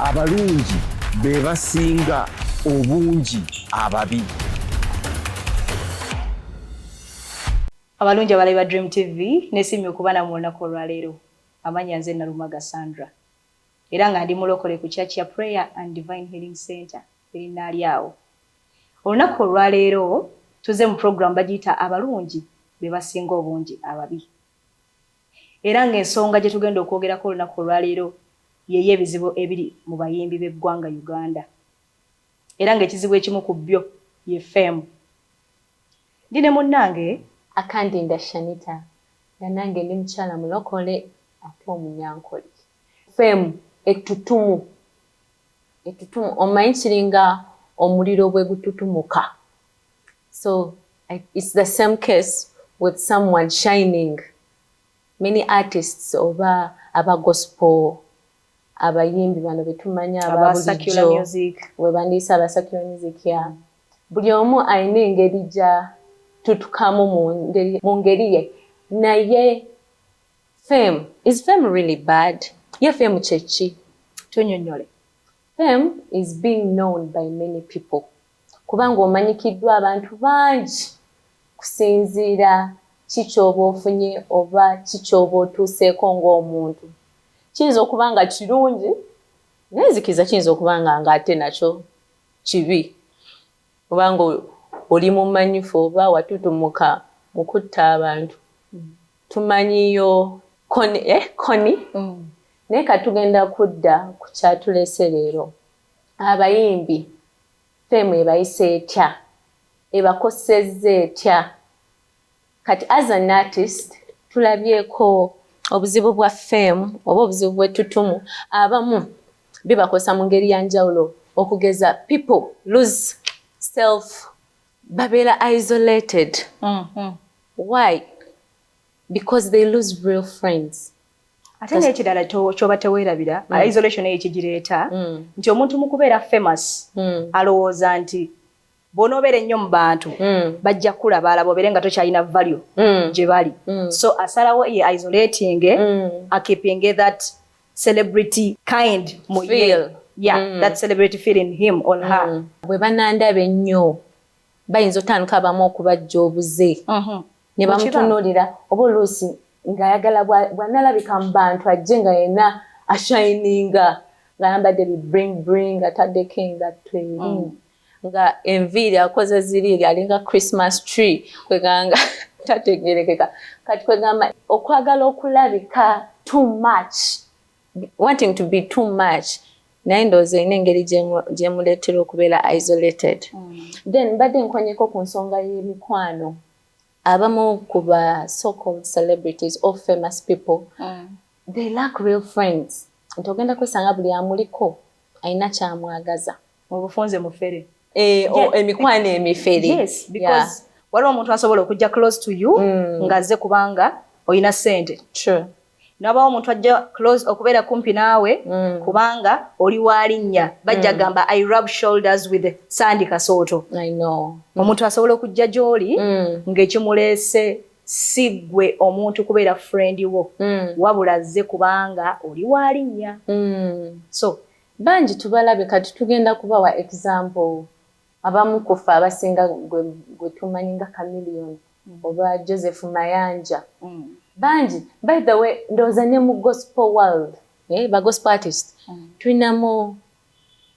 Abalungi be basinga obungi ababi. Abalungi abalabi ba Dream TV, nesiimye okuba namwe olunaku olwaleero. Amannya nze Nalumaga Sandra era nga ndi mulokole ku church ya Prayer and Divine Healing Center eri Naali awo. Olunaku olwaleero tuze mu program bagiyita Abalungi be basinga obungi ababi. Era ng'ensonga gye tugenda okwogerako olunaku olwaleero y'eyebizibu ebiri mu bayimbi b'eggwanga Uganda. Era ng'ekizibu ekimu ku byo ye fame. Ndi ne munnange. Akandinda Shanita, nga nange ndi mukyala mulokole ate omunyankole. Fame ettutumu, ettutumu omanyi kiringa omuliro bwe gututumuka. So it's the same case with someone shining. Many artists oba aba gospel, abayimbi bano betumanya aba secular music, we bandiisa aba secular music ya buli omu alina engeri gya tutukamu mu ngeri ye. Naye fame, is fame really bad? Ye fame kyeki? Tunyonyole. Fame is being known by many people. Kubanga omanyikiddwa abantu bangi kusinziira ki ky'oba ofunye oba ki ky'oba otuuseeko ng'omuntu. Kiyinza okuba nga kirungi, naye nzikiriza kiyinza okuba nga ng'ate nakyo kibi. Obanga oli mumanyifu oba watutumuka mu kutta abantu. Tumanyiyo Kony. Naye katugenda kudda ku kyatulese leero. Abayimbi fame ebayise etya? Ebakosezza etya? Kati as an artist tulabyeko obuzibu bwa fame oba obuzibu bw'ettutumu. Abamu bibakosa mu ngeri ya njawulo, okugeza people lose self, babeera isolated. Why? Because they lose real friends. Ate n'ekirala kyoba teweerabira, isolation eyo kigireeta nti omuntu mu kubeera famous alowooza nti bw'onoobeera ennyo mu bantu bajja kulaba alaba obeere nga tokyalina value gye bali. So asalawo ye isolating, akeeping that celebrity kind mu ye. Feel. Yeah, that celebrity feel in him or her. Bwe banandaba ennyo bayinza otandika abamu okubajja obuze ne bamutunuulira, oba oluusi ng'ayagala bw'analabika mu bantu ajje nga yenna ashininga, ng'ayambadde bi bling bling, ataddeko engatto eri nga enviiri akoze ziri eri alinga Christmas tree, kwegamba tategerekeka. Kati kwegamba okwagala okulabika too much, wanting to be too much, naye ndowooza erina engeri gyemuleetera okubeera isolated. Then mbadde nkonyeko ku nsonga y'emikwano. Abamu ku ba so called celebrities or famous people, they lack real friends, nti ogenda kwesanga buli amuliko alina kyamwagaza. Mu bufunze mufere. Emikwano emifere. Yes, because waliwo omuntu asobola okujja close to you ng'azze kubanga olina ssente. Nabawo omuntu ajja close okubeera kumpi naawe kubanga oli walinnya, bajja gamba, "I rub shoulders with Sandy Kasooto." I know. Omuntu asobola okujja gy'oli ng'ekimuleese si ggwe omuntu kubeera friend wo, wabula azze kubanga oli walinnya. So bangi tubalabe. Kati tugenda kubawa example, abamu kufa abasinga gwe tumanyi nga Chameleon oba Joseph Mayanja, bangi. By the way, ndowooza ne mu gospel world, ba gospel artist, tulinamu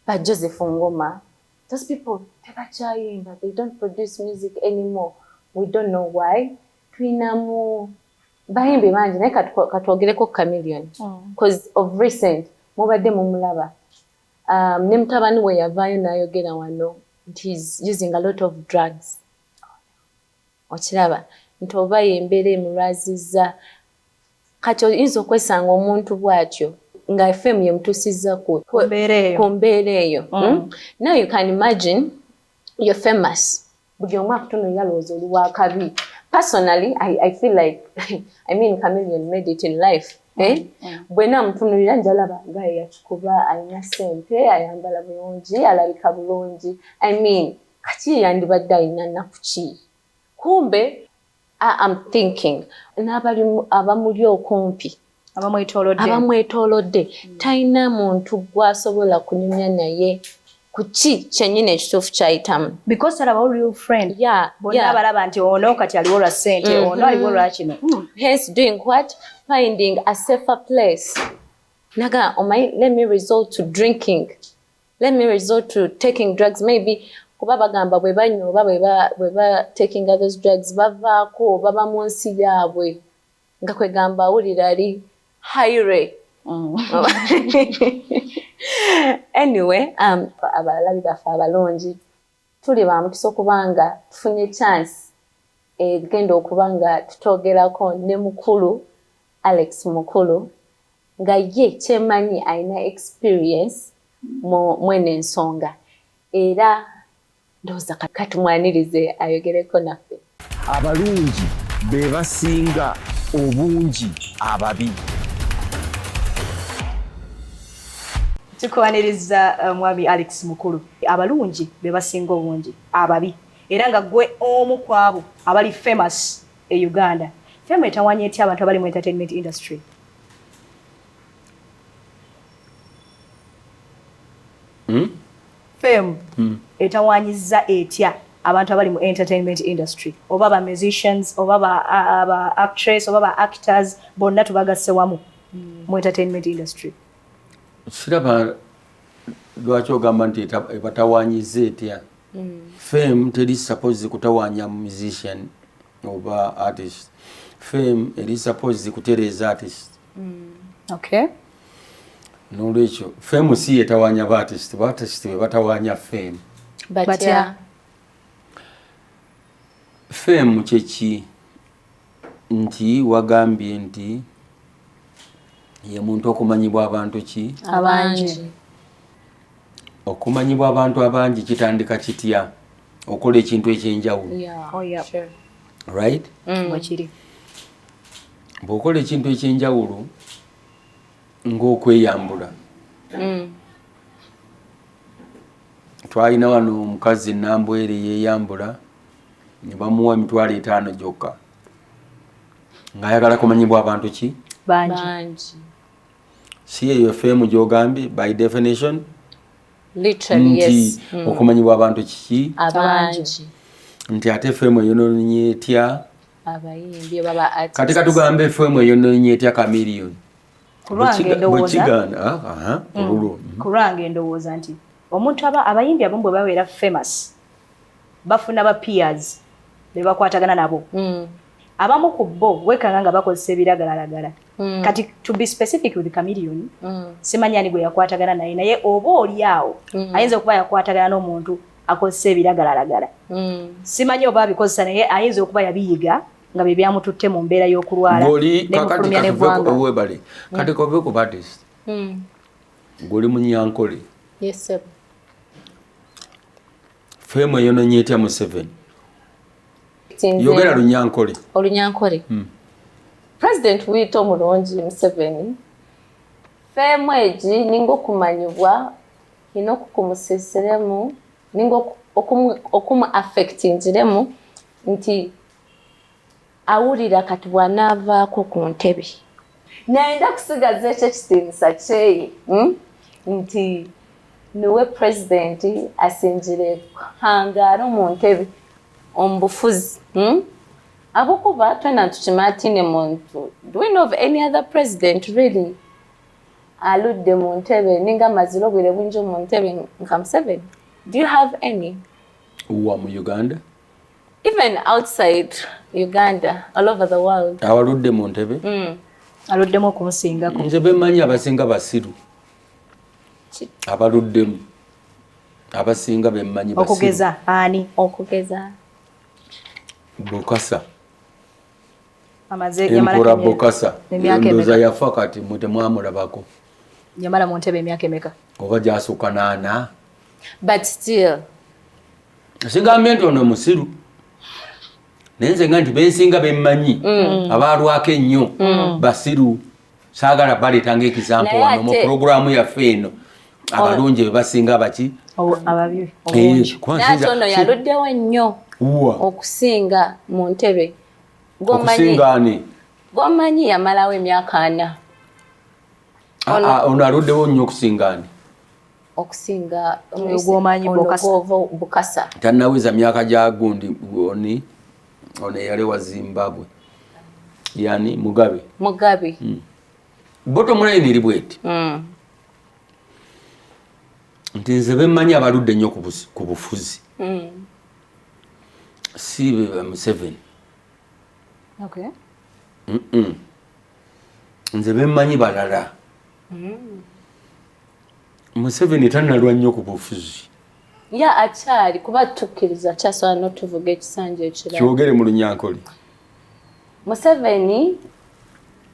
ba Joseph Ngoma. Those people tebakyayimba, they don't produce music anymore, we don't know why. Tulinamu bayimbi bangi, naye katwogereko Chameleon because of recent mubadde mumulaba, ne mutabani we yavaayo n'ayogera wano nti he's using a lot of drugs. Okiraba nti oba yembeera emulwazizza. Kati oyinza okwesanga omuntu bw'atyo nga fame yemutuusizza ku mbeera eyo. Now you can imagine you're famous, buli omu akutunuulira, lowooza oli wakabi. Personally, I feel like, I mean, Chameleon made it in life, eh? Bwe namutunulira njalaba nga yakikuba, alina ssente, ayambala bulungi, alabika bulungi. I mean, kaki yandibadde alina nnaku ki? Kumbe I am thinking n'abali abamuli okumpi Abamwetoolodde talina muntu gwasobola kunyumya naye ku ki kyennyini ekituufu kyayitamu. Because talabawo real friend. Bonna abalaba nti ono kati aliwo lwa ssente, ono aliwo lwa kino. Hence doing what? Finding a safer place. Naga omanyi, let me resort to drinking, let me resort to taking drugs maybe, kuba bagamba bwe banywa oba bwe ba taking those drugs bavaako baba mu nsi yaabwe, nga kwegamba awulira ali high. Anyway, abalabi baffe abalungi, tuli ba mukisa okubanga tufunye chance egenda okuba nga tutogerako ne mukulu Alex Mukulu, nga ye kyemanyi alina experience mu mwene ensonga, era ndowooza katumwanirize ayogereko naffe. Abalungi be basinga obungi ababi. Tukwaniriza mwami Alex Mukulu. Abalungi be basinga obungi ababi, era nga gwe omu ku abo abali famous e Uganda. Fame etawanya etya abantu abali mu entertainment industry? Fame etawanyiza etya abantu abali mu entertainment industry, oba ba musicians, oba ba actress, oba ba actors, bonna tubagasse wamu mu entertainment industry? Siraba lwaki ogamba nti ebatawanyiza etya. Fame teri supposed kutawanya musician oba artist. Fame eri supposed kutereeza artist. Nolwekyo fame si yetawanya ba artist, ba artist be batawanya fame. Batya? Fame kyeki? Nti wagambye nti ye muntu okumanyibwa abantu ki? Abangi. Okumanyibwa abantu abangi kitandika kitya? Okola ekintu ekyenjawulo. Oh, yeah. Right? Bwekiri. Bw'okola ekintu ekyenjawulo ng'okweyambula. Twalina wano omukazi Nambwere yeeyambula ne bamuwa 50,000 gyokka, ng'ayagala kumanyibwa abantu ki? Bangi. Bangi. Si eyo fame gy'ogambye by definition? Literally, nti yes. Okumanyibwa abantu kiki? Abangi. Nti ate fame eyonoonye etya? Abayimbi oba ba artists. Kati katugambe fame eyonoonye etya Chameleone? Kulwange ndowooza. Bwekigaana, aha, olulwo. Kulwange ndowooza nti omuntu abayimbi abamu bwe babeera famous bafuna ba peers be bakwatagana nabo. Abamu ku bo wekanga nga bakozesa ebiragalalagala. Kati to be specific with Chameleone, simanyi ani gwe yakwatagana naye, naye oba oli awo ayinza okuba yakwatagana n'omuntu akozesa ebiragalalagala. Simanyi oba abikozesa, naye ayinza okuba yabiyiga nga bye byamututte mu mbeera y'okulwala Ng'oli kakati nemufulumya katuve n'eggwanga. Webale. Kati kove ku artist. Ng'oli Munyankole. Yes, sir. Fame eyonoonye etya Museveni? Yogera Lunyankole. Olunyankole. President wito omulungi Museveni. Fame egi ninga okumanyibwa ina okukumusisiremu, ninga okumu affectingiremu nti awulira kati bw'anaavaako ku ntebe. Nayenda kusigaza ekyo ekitiinisa kyeyi, nti niwe president asingire kuhangaara omu ntebe omu bufuzi. Ahabw'okuba twena nitukimanya tiine muntu. Do we know of any other president really aludde mu ntebe ninga amazire obwire bwingi omu ntebe nka Museveni? Do you have any? Wa mu Uganda? Even outside Uganda, all over the world. Abaludde mu ntebe? Aluddemu okumusingako. Nze bemmanyi abasinga basiru. Abaluddemu. Abasinga bemmanyi basiru. Okugeza ani? Okugeza. Bokasa. Amaze Emperor yamala Bokasa. Emyaka Ndowooza emeka? yafa kati mwe temwamulabako. Yamala mu ntebe emyaka emeka? Oba gyasukka n'ana. But still. Sigambye nti ono musiru. Naye nze nga nti bensinga bemmanyi abaalwako ennyo basiru. Saagala baleeta ng'example Naye wano mu ate pulogulaamu yaffe eno. Abalungi be basinga abaki? Ababi, obungi. Kuba Naye ate nsinza ono yaluddewo nnyo Uwa. okusinga mu ntebe. Okusinga ani? Gwomanyi yamalawo emyaka 4. Ono aluddewo nnyo okusinga ani? Okusinga Gw'omanyi ono Bokassa. Bokassa. Tannaweza myaka gya gundi oni ono eyali wa Zimbabwe, yani Mugabe. Mugabe. Bottom line eri bweti nti nze bemmanyi abaludde ennyo ku bufuzi si be ba Museveni. Nze bemmanyi balala. Museveni tannalwa nnyo ku bufuzi. Ya akyali, kuba tukkiriza kyasobola n'otuvuga ekisanja ekirala. Kyogere mu Lunyankole. Museveni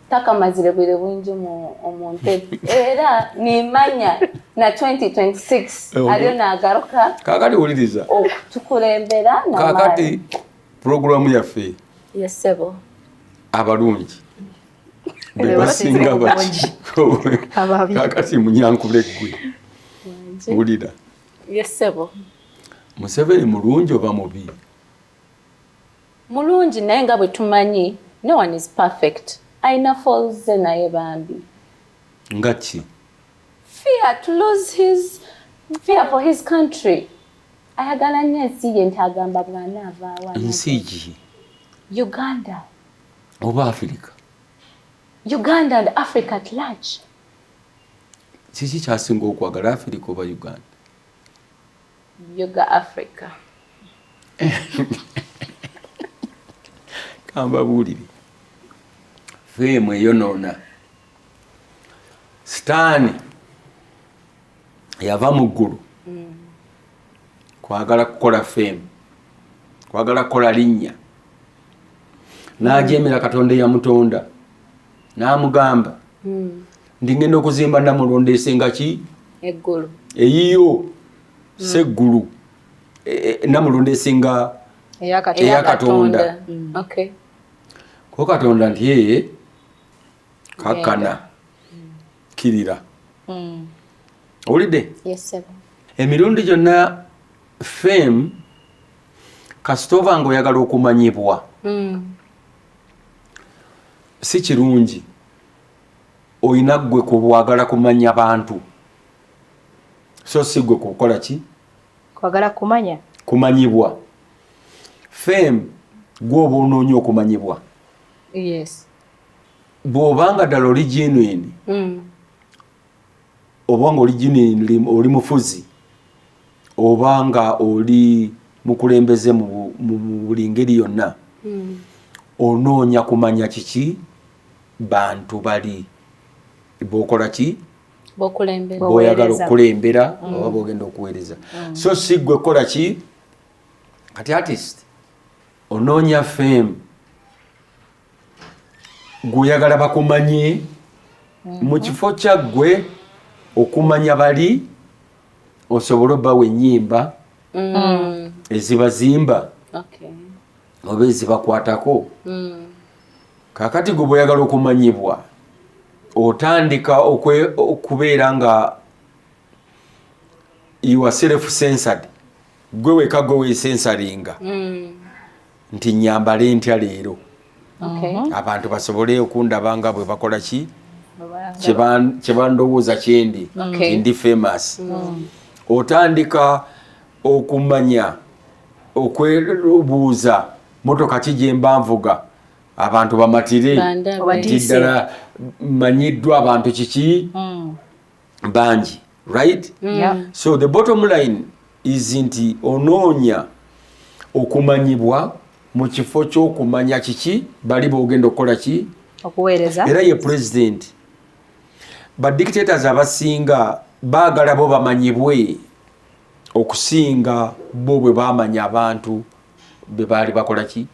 takamazire bwire bungi mu ntebe, era nimanya na 2026 aliyo nagaruka Kaakati wuliriza. okutukulembera. Kaakati puroguramu yaffe, Yes ssebo. abalungi be basinga baki? Ababi. Kaakati Munyankole ggwe wulira. Yes ssebo. Museveni mulungi oba mubi? Mulungi, naye nga bwe tumanyi, no one is perfect, alina faults ze, naye bambi. Nga ki? Fear to lose his, fear for his country. Ayagala nnyo ensi ye, nti agamba bw'anaavaawo Nsi ki? Uganda. Oba Afirika? Uganda and Africa at large. Kiki kyasinga okwagala, Afirika oba Uganda? Yuga, Africa. Kambabuulire, fame eyonoona. Sitaani yava mu ggulu kwagala kukola fame, kwagala kukola linnya, n'ajeemera Katonda eyamutonda, n'amugamba nti ngenda okuzimba namulondo esinga ki? Eggulu. Eyiyo seggulu. Namulondo esinga eya Katonda. Ko Katonda nti yeye kakkana, kkirira. Owulidde? Yes sir. Emirundi gyonna fame, kasita oba nga oyagala okumanyibwa, si kirungi. Oyina ggwe kubwagala kumanya bantu, so si ggwe kukola ki? Kwagala kumanya. Kumanyibwa. Fame gwe oba onoonya okumanyibwa. Bw'obanga ddala oli genuine, oba nga oli genuine, oli mufuzi oba nga oli mukulembeze mu buli ngeri yonna, onoonya kumanya kiki bantu bali bokola ki? Bokulembera. Boyagala Boweereza. okukulembera oba bogenda okuweereza, so si gwe kola ki. Kati artist onoonya fame, gweoyagala bakumanye mu kifo kya ggwe okumanya bali osobole obbawa ennyimba ezibazimba oba ezibakwatako. Kakati gwe bweyagala okumanyibwa, otandika okubeera nga you are self censored. Gwe weka gwe wesensaringa nti nyambale ntya leero abantu basobole okundaba nga bwe bakola ki, kyebandowooza kyendi, nti ndi famous. Otandika okumanya okwebuuza motoka ki gyemba nvuga abantu bamatire Bandabe. nti ddala manyiddwa abantu kiki bangi, right? Yeah. So the bottom line is nti onoonya okumanyibwa mu kifo ky'okumanya kiki bali boogenda okukola ki? Okuweereza. Era ye president, ba dictators abasinga baagala bo bamanyibwe okusinga bo bwe bamanya abantu be baali bakola ki,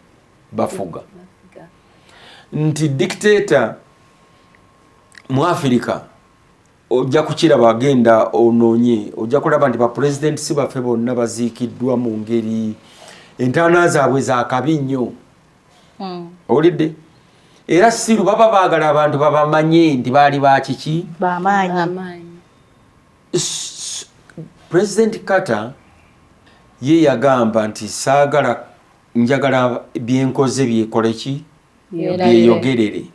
bafuga. Nti dictator mu Afirika ojja kukiraba, agenda onoonye, ojja kulaba nti bapulezidenti si baffe bonna baziikiddwa mu ngeri entaana zaabwe zakabi nnyo. Owulidde? Era siru baba baagala abantu babamanye nti baali bakiki? Bamaanyi. Amaanyi. President Carter ye yagamba nti saagala, njagala byenkoze byekole ki? Byerabire. Byeyogerere.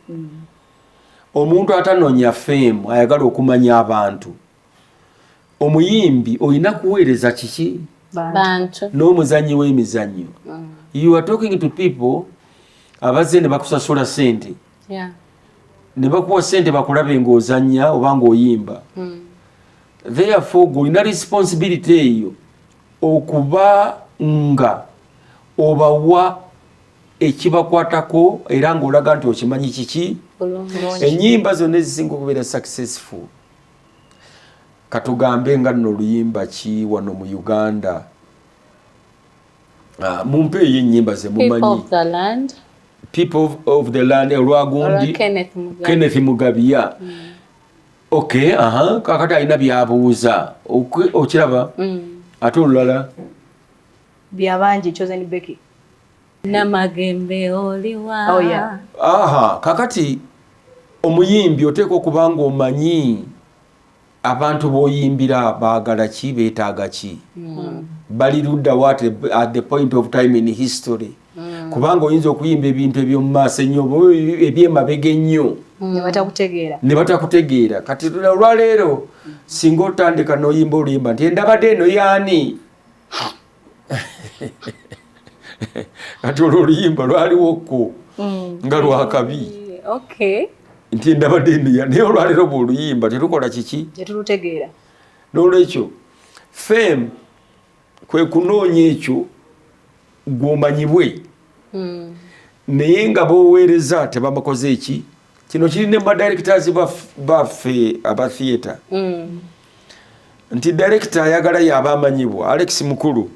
Omuntu atanoonya fame ayagala okumanya abantu. Omuyimbi olina kuweereza kiki? Bantu. N'omuzannyi w'emizannyo. You are talking to people abazze ne bakusasula ssente. Ne bakuwa ssente bakulabe ng'ozannya oba ng'oyimba. Therefore gw'olina responsibility eyo okuba nga obawa ekibakwatako era ng'olaga nti okimanyi kiki. Ennyimba zonna ezisinga okubeera successful, katugambe nga nno oluyimba ki wano mu Uganda, mumpe eyo ennyimba ze mumanyi. People of the Land. People of the Land olwagundi Kenneth Mugabiya. Okay, aha, kakati alina byabuuza okiraba. Ate olulala Byabangi, Chosen Becky. Namagembe oliwa. Oh, yeah. Aha, kakati omuyimbi oteekwa okuba ng'omanyi abantu b'oyimbira baagala ki, beetaaga ki, bali ludda wa at the point of time in history. Kubanga oyinza okuyimba ebintu eby'omu maaso ennyo oba ebyemabega ennyo ne batakutegeera. Ne batakutegeera. Kati olwaleero singa otandika n'oyimba oluyimba nti endabadde eno yaani, kati olwo oluyimba lwaliwoko nga lwakabi nti endabadde eno ya, naye olwaleero bw'oluyimba tetukola kiki, tetulutegeera. N'olwekyo fame kwe kunoonya ekyo gw'omanyibwe, naye nga b'oweereza tebamukoze eki. Kino kiri ne badirectors baffe aba theatre, nti director ayagala yaba amanyibwa Alex Mukulu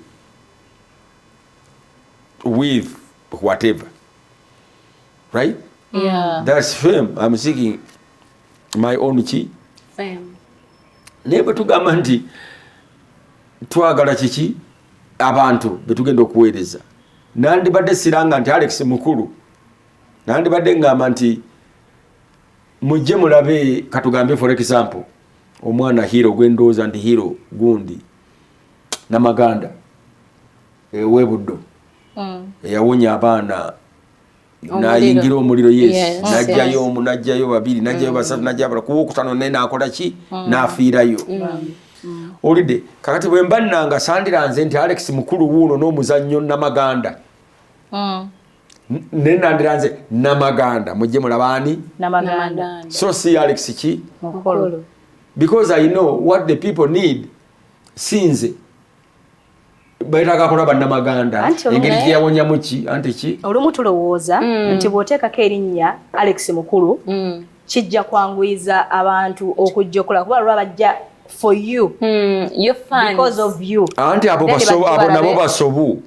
with whatever, right? Yeah. That's fame. I'm seeking my own ki. Fame. Naye bwe tugamba nti twagala kiki abantu betugenda okuweereza, nandibadde siranga nti Alex Mukulu, nandibadde ngamba nti mujje mulabe, katugambe for example omwana hero gwendowooza nti hero gundi Namaganda ew'ebuddo eyawonya abaana nayingira omuliro, yes, najjayo omu, najjayo babiri, najjayo basatu, najjayo abala kuba okutano, naye nakola ki, nafiirayo. Olidde kakati bwe mba nnanga sandiranze nti Alex Mukulu wuuno n'omuzannyo Namaganda, naye nandiranze Namaganda mujje mulabaani. Namaganda. So si Alex ki Mukulu. Because I know what the people need. Sinze betaaga kulaba Namaganda engeri gye yawonyamu ki anti ki. Olumu tulowooza nti bw'oteekako erinnya Alex Mukulu kijja kwanguyiza abantu okujja okola, kuba lwa bajja for you, your fans. Because of you. Anti abo abo nabo basobu.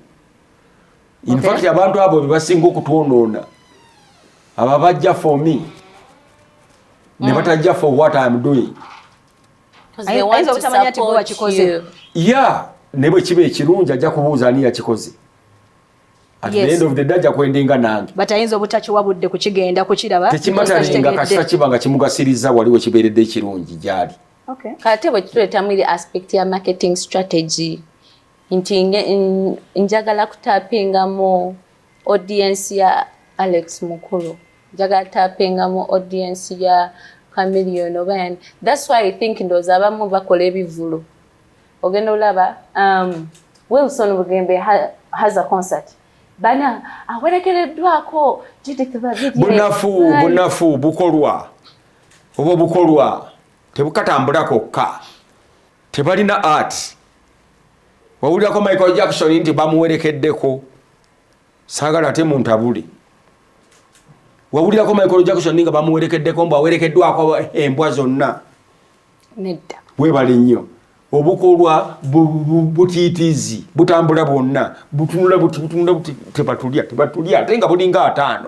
In fact abantu abo bebasinga okutwonoona, abo bajja for me ne batajja for what I am doing. Ayinza obutamanya nti gwe wakikoze. Ya, ne bwe kiba ekirungi ajja kubuuza ani yakikoze. At the end of the day ajja kwendinga nange. But ayinza obutakiwa budde kukigenda kukiraba. Tekimatalinga kasita kiba nga kimugasiriza wali we kibeeredde ekirungi gy'ali. Kate bwe kituleetamu eri aspect ya marketing strategy nti njagala kutapingamu audience ya Alex Mukulu, njagala tapingamu audience ya Chameleon oba yani. That's why I think ndowooza abamu bakola ebivulu, ogenda olaba Wilson Bugembe has a concert, bana awerekereddwako Judith Babirye. Bunafu, bunafu bukolwa oba bukolwa tebukatambula kokka, tebalina art. Wawulirako Michael Jackson nti bamuwerekeddeko? Saagala ate muntabule. Wawulirako Michael Jackson nga bamuwerekeddeko mbu awerekeddwako embwa zonna? Nedda. Webale nnyo. Obukolwa butiitiizi butambula bwonna, butunula buti, butunula buti, tebatulya, tebatulya, ate nga bulinga 50.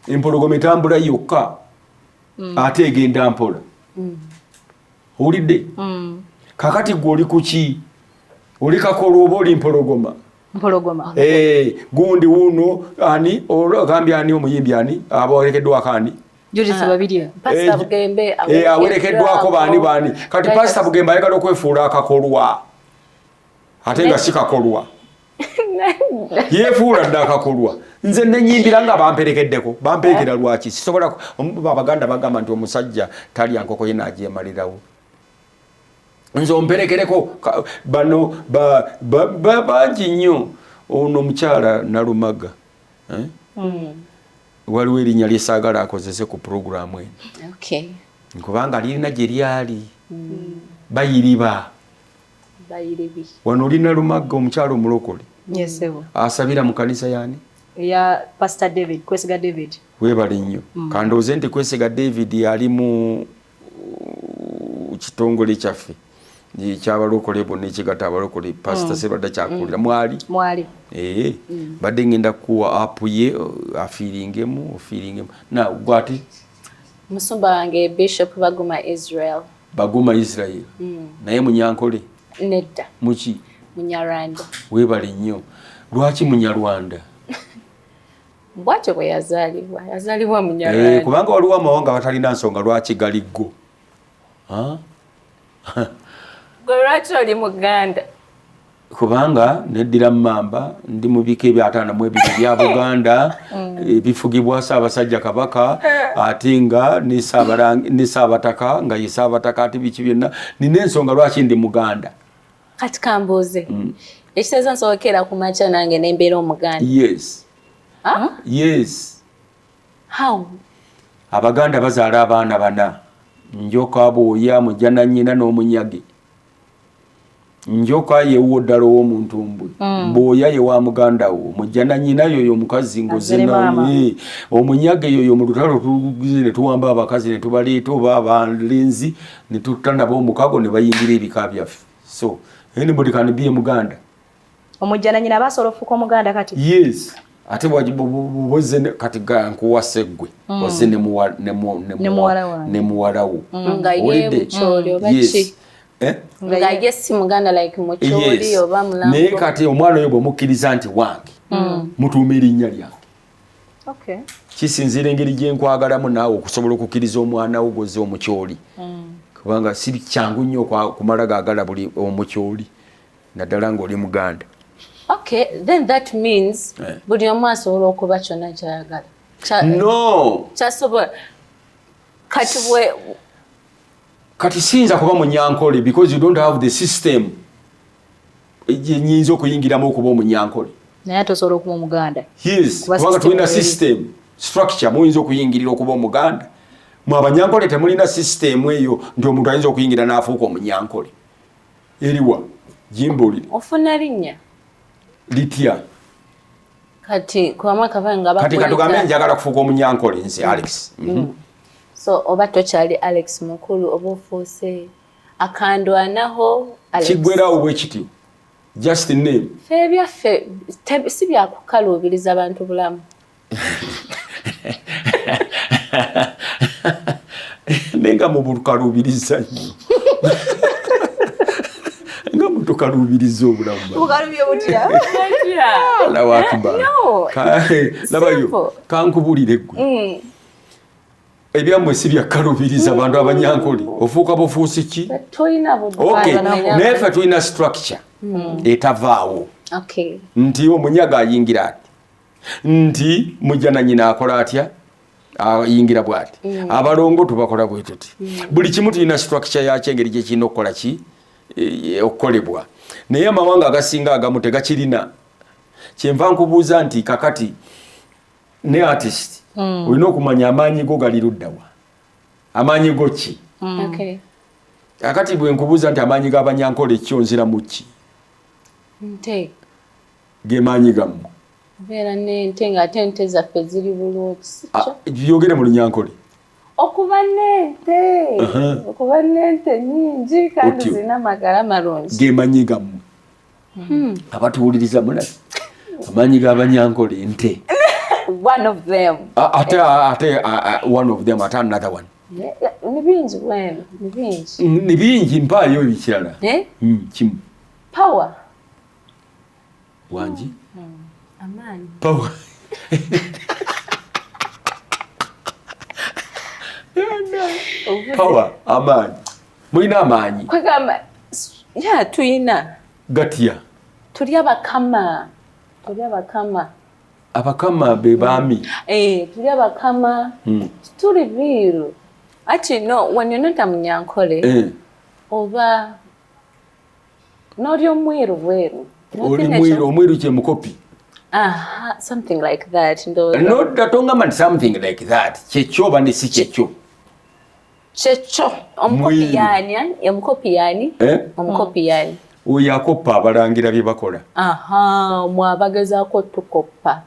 Empologoma etambula yokka, ate egenda mpola. Owulidde? Kakati gwe oli kuki? Oli kakolwa oba oli mpologoma? Mpologoma. Gundi wuno ani ogambye ani omuyimbi ani abawerekeddwako ani? Judith Babirye. Pastor Bugembe. Awerekeddwako baani baani? Kati Pastor Bugembe ayagala okwefuula akakolwa ate nga si kakolwa, yeefuula dda akakolwa. Nze nenyimbira nga bamperekeddeko, bamperekera lwaki? Sisobola. Abaganda bagamba nti omusajja talya nkoko ye n'agyemalirawo. Nze omperekereko bano bangi nnyo. Ono omukyala Nalumaga, eh? Waliwo erinnya lyesaagala akozese ku puroguramu eno kubanga lirina gye lyali bayiriba. Wano oli Nalumaga, omukyala omulokole asabira mu kanisa yani? Ya Pastor David Kwesiga David. Webale nnyo. Kandooze nti Kwesiga David ali mu kitongole kyaffe ekyabalokole bonna ekigatta abalokole, Pastor Serwadda kyakulira mwali. Mwali. Ee, badde ngenda kukuwa app ye afiiringemu, ofiiringemu na gwati. Musumba wange Bishop Baguma Israel. Baguma Israel. Naye Munyankole? Nedda. Muki? Munyarwanda. Webale nnyo. Lwaki Munyarwanda? Bwatyo bwe yazaalibwa, yazaalibwa Munyarwanda. Kubanga waliwo amawanga batalina nsonga lwaki galiggo. Gwe lwaki oli Muganda? Kubanga neddira mmamba, ndi mu bika eby52 bya Buganda ebifugibwa Ssaabasajja Kabaka, ate nga ne Ssaabataka nga ye Ssaabataka, ate biki byonna nina ensonga lwaki ndi Muganda. Kati kambuuze, ekitegeeza nsobokeera ku makya nange nembeera Omuganda? Yes. Yes. How? Abaganda bazaala abaana bana: Njoka, Bwoya, Mujjananyina n'Omunyage. Njoka yewuwo ddala ow'omuntumbwe, Bwoya ye wa muganda wo, Mujjananyina yoyo omukazi Azze maama. ngoze, Omunyage yoyo mu lutalo tuguze ne tuwamba abakazi ne tubaleeta oba abalenzi ne tutta nabo omukago ne bayingira ebika byaffe. So anybody can be a Muganda. Omujjananyina aba asobola okufuuka Omuganda kati? Yes, ate bwozze kati nkuwase ggwe, ozze Ne muwala wange. Ne muwala wo. Nga ye Owulidde? Mukyoli oba Yes. ki? Eh? Nga ye si Muganda, like Mukyoli Yes. oba Naye Mulango. kati omwana oyo bwemukkiriza nti wange, mutuuma erinnya lyange. Kisinziira engeri gyenkwagalamu naawe okusobola okukkiriza omwana wo gwoze omukyoli, kubanga si kyangu nnyo kumala gaagala buli omukyoli, naddala ng'oli Muganda. Okay, then that means buli omu asobola okuba kyonna kyayagala. No. Kyasobola kati bwe Kati siyinza kuba Munyankole because you don't have the system nyinza okuyingiramu okuba Omunyankole. Naye ate osobola okuba Omuganda. Yes. Kuba kubanga system tulina eri. System structure muyinza okuyingirira okuba Omuganda. Mwe Abanyankole temulina system eyo nti omuntu ayinza okuyingira n'afuuka Omunyankole. Eriwa? Gimbuulire. Ofuna linnya. Litya? Kati kuba mwaka nga Kati katugambe bakuyita njagala kufuuka Omunyankole nze Alex. So oba tokyali Alex Mukulu, oba ofuuse Akandwanaho Alex. Kiggwerawo bwe kityo, just name. Ffe ebyaffe si byakukaluubiriza bantu bulamu. Naye nga mubukaluubiriza nnyo, nga mutukaluubiriza obulamu. Bukalubye butya? Allahu Akbar. No. Labayo. Simple. Kankubulire ggwe, ebyammwe si byakkaluubiriza bantu. Abanyankole ofuuka bufuusi ki? Tolina Okay, naye ffe tulina structure etavaawo nti omunyaga ayingira ati, nti mujjananyina akola atya, ayingira bwati, abalongo tubakola bwe tuti. Buli kimu tulina structure yakyo, engeri gyekirina okukola ki, okukolebwa. Naye amawanga agasinga agamu tegakirina. Kyenva nkubuuza nti kakati ne artist olina okumanya amaanyi go gali luddawa, amaanyi go ki. Kakati bwe nkubuuza nti amaanyi g'Abanyankole kyo, nziramu ki? Nte. Ge maanyi gammwe? Obeera n'ente, ng'ate ente zaffe ziri bulungi, si kyo? Byogere mu Lunyankole. Okuba n'ente, okuba n'ente nyingi kandi Otyo. zirina amagala malungi. Ge maanyi gammwe. Abatuwuliriza mulabe amaanyi g'Abanyankole, nte. One of them. Ah, ate one of them, ate another one. Ni bingi bweno, ni bingi. Ni bingi, mpaayo ebikirala. Eh? Kimu. Power. Wangi? Amaanyi. Power. Power, amaanyi. Mulina amaanyi? Kwegamba ya tuyina. Gatya? Tuli abakama, tuli abakama. Abakama be baami. Eh, turi abakama. Turi biru. Actually, no, when you're not a Munyankole, oba n'ori omwiru bweru. Oli mwiru, omwiru kye mukopi. Aha, something like that. Ndowooza. Nodda tongamba nti something like that, kyekyo oba ne si kyekyo? Kyekyo. Omukopi. Mwiru. Yani, omukopi yani? Eh? Omukopi yani? Oyo akoppa abalangira bye bakola. Aha, mwabagezaako tukoppa.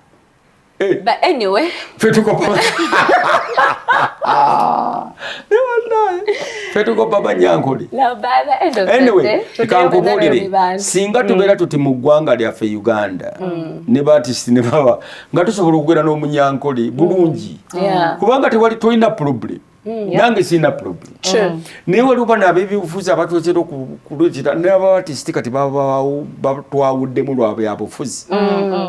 Eh, But anyway, ffe tukoppa. Ne wallahi, ffe tukoppa Banyankole. No, by the end of the Anyway, day, kankubuulire, bantu. Singa tubeera tuti mu ggwanga lyaffe Uganda ne ba artist ne baba nga tusobola okugenda n'Omunyankole bulungi, kubanga tewali, tolina problem, nange sirina problem. Naye waliwo bano ab'ebyobufuzi abatwetera okuleetera n'aba artist, kati batwawuddemu lwa byabufuzi.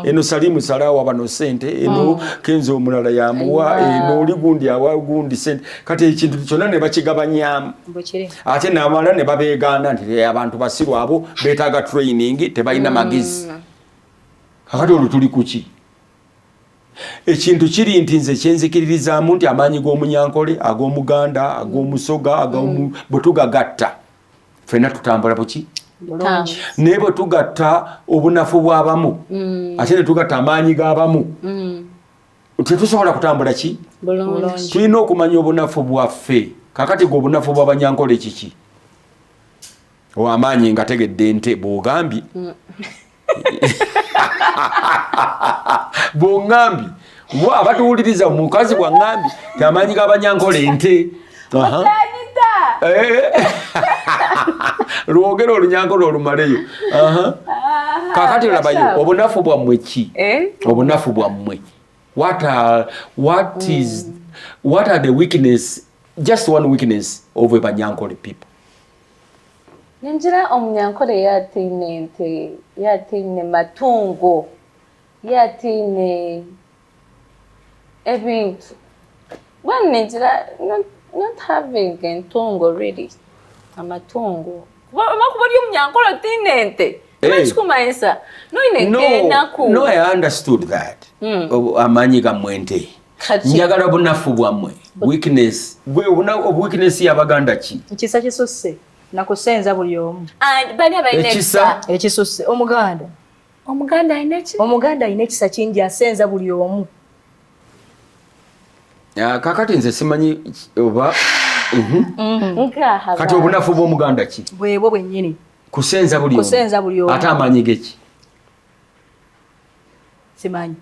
Eno Salimu Salawa bano sente, eno Kenzo omulala yamuwa, eno oli gundi awa gundi sente, kati ekintu kyonna ne bakigabanyamu. Bwekiri. Ate namala ne babeegaana nti, "Eh, abantu basiru abo, beetaaga training, tebalina magezi." Kakati olwo tuli kuki? Ekintu kiri nti nze kyenzikiririzaamu nti amaanyi g'Omunyankole, ag'Omuganda, ag'Omusoga, bwe tugagatta ffenna tutambula buki. Bulungi. Naye bwe tugatta obunafu bw'abamu ate ne tugatta amaanyi g'abamu, tetusobola kutambula ki? Bulungi. Tulina okumanya obunafu bwaffe. Kakati gwe, obunafu bw'Abanyankole kiki? Owamaanyi nga tegedde nte bw'ogambye, bw'oŋŋambye bo abatuwuliriza, mukazi bwaŋŋambye ti amaanyi g'Abanyankole nte. Aha. Eh. Lwogera Olunyankole olumaleyo. Aha. Kakati olabayo obunafu bwammwe ki? Eh? Obunafu bwammwe, what are the weakness, just one weakness of Abanyankole people? Ningira Omunyankole yataine ente, yataine matungo, yataine ebintu. Well, ningira not having entungo, really amatungo. Kuba ori Omunyankole otaine ente, Eh. kikumanyisa noine No, nk'enaku. no, I understood that. Amaanyi gammwe nte. Kati Njagala bunafu bwammwe, weakness. Gwe weakness y'Abaganda ki? Ekisa kisusse nakusenza buli omu. And bani abalina Ekisa? ekisa? Ekisusse Omuganda. Omuganda alina ki? Omuganda alina ekisa kingi, asenza buli omu. Ah, kakati nze simanyi oba Nkaha. Kati obunafu bw'Omuganda ki? Bwebwo bwennyini. Kusenza buli omu. Kusenza buli omu. Ate amaanyi ge ki? Simanyi.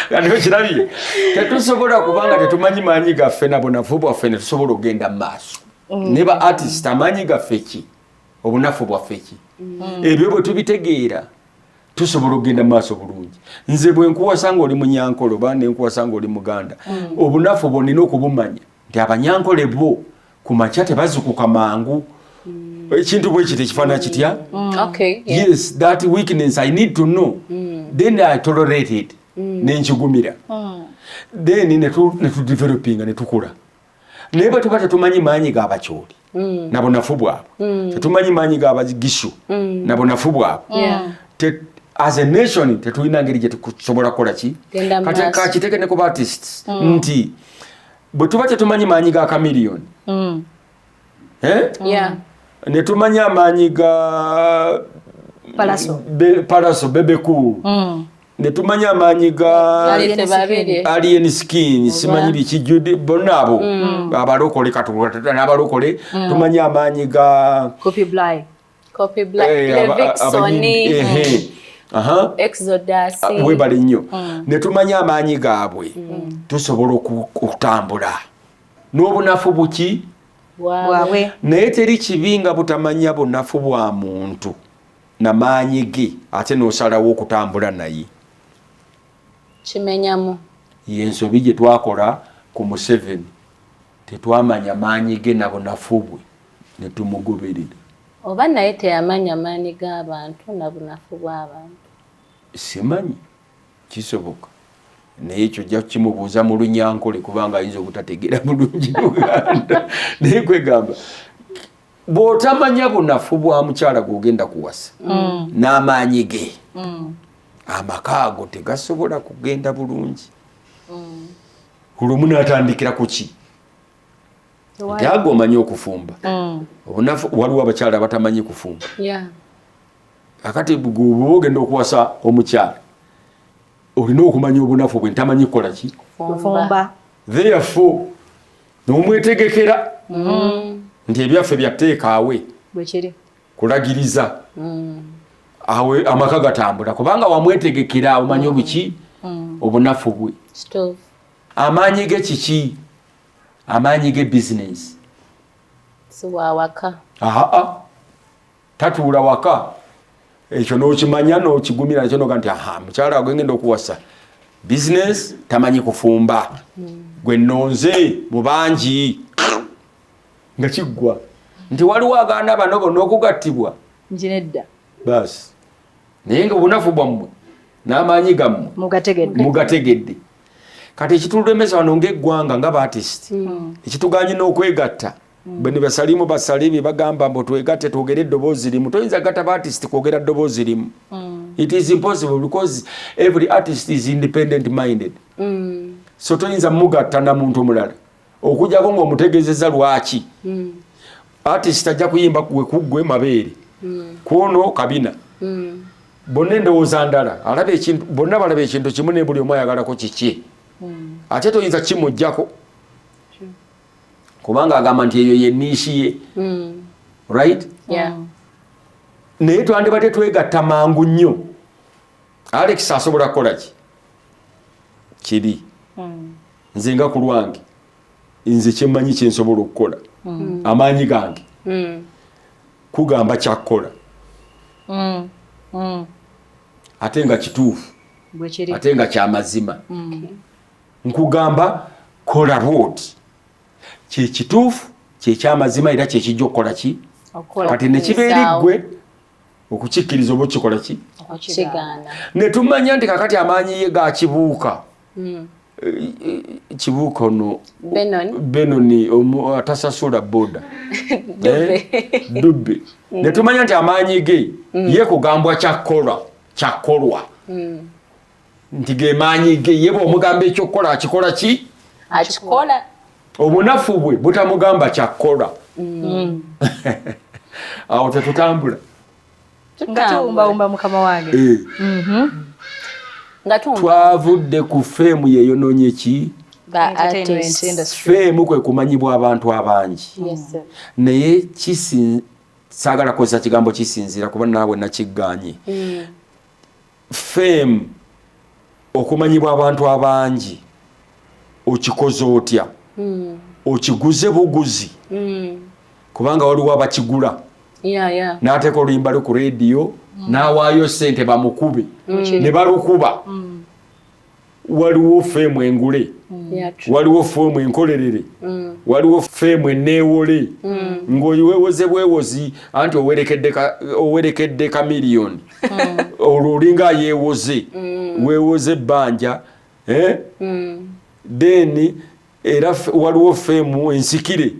Kati okirabye, tetusobola, kubanga tetumanyi maanyi gaffe na bunafu bwaffe, netusobola okugenda mu maaso. Ne ba artist, amaanyi gaffe ki, obunafu bwaffe ki? Ebyo bwe tubitegeera tusobola okugenda mu maaso bulungi. Nze bwe nkuwasa nga oli Munyankole oba nenkuwasa nga oli Muganda, obunafu bwo nina okubumanya nti Abanyankole bo ku makya tebazukuka mangu, ekintu bwe kiti ekifaanana kitya. Okay, yeah. Yes, that weakness I need to know, then I tolerate it, nenkigumira, then netudevelopinga, netukula. Naye bwe tuba tetumanyi maanyi g'Abakyoli na bunafu bwabwe, tetumanyi maanyi g'Abagishu na bunafu bwabwe, as a nation tetulina ngeri gye tusobola kukola ki. Genda Kati maaso. kakiteke ne ku artists nti bwe tuba tetumanyi maanyi ga Chameleone, eh? Ne tumanya amaanyi ga Palaso. Palaso, Bebe Cool, ne tumanya amaanyi ga Alien Alien Skin. Alien Skin, simanyi biki, Judy, bonna abo abalokole, n'abalokole tumanye amaanyi ga Coopy Bly. Coopy Bly, eh, Levixone, abayimbi, ehe. Aha. Exodus. Ah, webale nnyo. Ne tumanya amaanyi gaabwe, tusobola okutambula n'obunafu buki. Bwabwe. Naye teri kibi nga butamanya bunafu bwa muntu namaanyi ge, ate n'osalawo okutambula naye. Kimenyamu. Yensobi gye twakola ku Museveni, tetwamanya maanyi ge na bunafu bwe, ne tumugoberera. Oba naye teyamanya maanyi g'abantu na bunafu bw'abantu. Simanyi, kisoboka, naye ekyo ojja kukimubuuza mu Lunyankole, kubanga ayinza obutategeera bulungi Luganda. Naye kwegamba Bw'otamanya bunafu bwa mukyala gw'ogenda kuwasa n'amaanyi ge, amaka ago tegasobola kugenda bulungi. Olumu n'atandikira ku ki nti ago omanyi okufumba. Obunafu, waliwo abakyala abatamanyi kufumba. Akati bw'oba ogenda okuwasa omukyala, olina okumanya obunafu bwe, ntamanyi kukola ki? Kufumba. Therefore n'omwetegekera nti ebyaffe byatteekaawe Bwekiri. Kulagiriza awe amaka gatambula, kubanga wamwetegekera, omanyi obuki, obunafu bwe. Stove. Amaanyi ge kiki? Amaanyi ge bizinesi. Si wawaka. Aa, tatuula waka. Ekyo n'okimanya n'okigumira nakyo, noga nti aha, mukyala gwengenda okuwasa bizinesi, tamanyi kufumba, gwe nnonze mu bangi, nga kiggwa nti waliwo agaana bano bonna okugattibwa. Nti nedda. Baasi, naye nga obunafu bwammwe n'amaanyi gammwe mugategedde. Mugategedde. Kati ekitulemesa wano ng'eggwanga, nga ba artist, ekituganye n'okwegatta, bwe ne basalimu basale bye bagamba mbu twegatte twogere eddoboozi limu. Toyinza gatta ba artist kwogera ddoboozi limu. It is impossible because every artist is independent minded. So toyinza mugatta na muntu mulala okujjako ng'omutegeezezza lwaki. Artist ajja kuyimba gwe kuggwe mabeere, kwono kabina, bonna endowooza ndala, alaba ekintu, bonna balaba ekintu kimu, naye buli omu ayagalako kiki. Ate toyinza kimugjako kubanga agamba nti eyo ye niche ye, right? Yeah. Naye twandibadde twegatta mangu nnyo. Alex asobola kukola ki kiri, nze nga ku lwange, nze kyemmanyi kyensobola okukola, amaanyi gange kugamba kyakkola, ate nga kituufu. Bwekiri. Ate nga kyamazima. Nkugamba kola bwoti, kyekituufu, kyekyamazima, era kyekijja okukola ki? Okukola. Kati nekibeera eggwe okukikkiriza oba okikola ki? Kigaana. Ne tumanya nti kakati amaanyi ye gakibuuka. Kibuuka ono. Benon. Benoni atasasula boda. Dube. Dubbe. Ne tumanya nti amaanyi ge ye kugambwa kyakkolwa, kyakkolwa, nti ge maanyi ge. Ye bw'omugamba ekyokukola, akikola ki? Akikola. Obunafu bwe butamugamba kyakkola. Awo tetutambula. Nga tuwumbawumba, mukama wange. Nga tuwumba. Twavudde ku fame yeyonoonye ki? Ba entertainment artists. industry. Fame kwe kumanyibwa abantu abangi. Yes, sir. Naye kisi saagala kukozesa kigambo kisinziira, kuba naawe nakigganye. Fame, okumanyibwa abantu abangi, okikoze otya? Okiguze buguzi? Kubanga waliwo abakigula, n'ateeka oluyimba lwe ku rediyo, n'awaayo sente bamukube, ne balukuba. Waliwo fame engule. Yeah, true. Waliwo fame enkolerere, waliwo fame eneewole, ng'owewoze bwewozi, anti owerekedde kamiliyoni, olwo olinga ayeewoze, weewoze ebbanja, eh? Then era waliwo fame ensikire,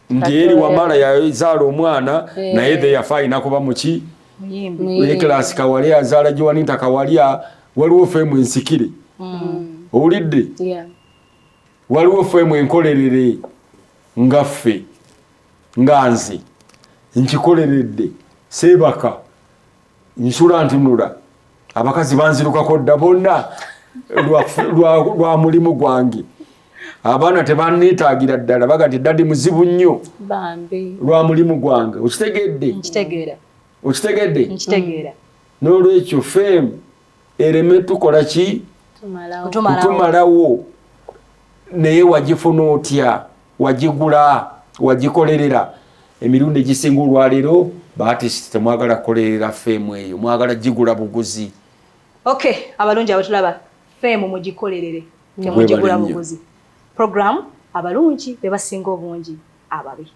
nti eri wamala yazaala omwana, naye therefore alina kuba muki? Muyimbi. Class Kawalya azaala Joanita Kawalya. Waliwo fame ensikire, owulidde? Yeah. Waliwo fame enkolerere, nga ffe, nga nze nkikoleredde, seebaka, nsula ntunula, abakazi banzirukako dda bonna lwa mulimu gwange, abaana tebanneetaagira ddala, baga nti daddy muzibu nnyo. Bambi. Lwa mulimu gwange, okitegedde? Nkitegeera. Okitegedde? Nkitegeera. N'olwekyo fame ereme tukola ki? Tumalawo. Kutumalawo. Kutumalawo. Naye wagifuna otya? Wagigula? Wagikolerera? Emirundi egisinga olwaleero ba artist temwagala kukolerera fame eyo, mwagala gigula buguzi. Okay, abalungi abatulaba, fame mugikolerere, temugigula Mwebale nnyo. buguzi. Program, abalungi be basinga obungi ababi.